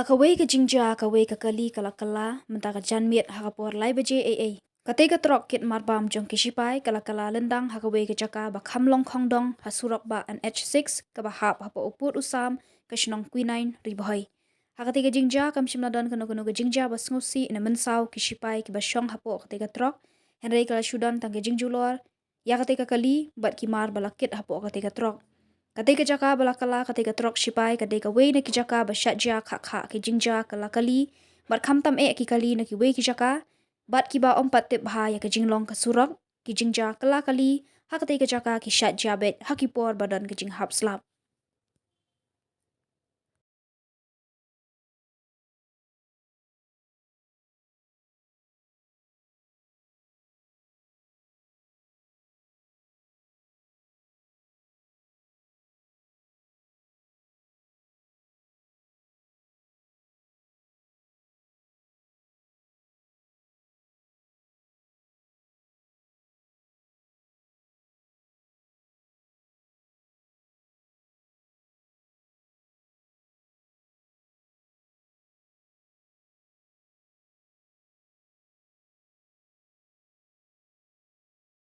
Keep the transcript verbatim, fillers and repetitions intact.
Kawei ka jingjia, kawei ka kali ka la kylla mynta ka janmiet ha ka por lai baje eiei. Katei ka trok kit marbam jong ki shipai ka la kylla lyndang ha kawei ka jaka ba kham long khongdong ha surok ba N H six kaba hap hapoh u pud u sam ka shnong Quinine, Ri Bhoi. Ha katei ka jingjia kam shym la don kano kano ka jingjia ba sngewsih ne mynsaw ki shipai kiba shong hapoh katei ka trok, hynrei ka la shu don tang ka jingjulor ïa katei ka kali bad ki mar ba la kit hapoh katei ka trok. Katei ka jaka ba la kylla katei ka trok shipai ka dei kawei na ki jaka ba shah jia khah khah ki jingjia kylla kali bad khamtam eh ki kali na kiwei ki jaka, bad kiba ym pat tip bha ïa ka jinglong ka surok, ki jingjia kylla kali ha katei ka jaka ki shah jia beit ha ki por ba don ka jinghap slap.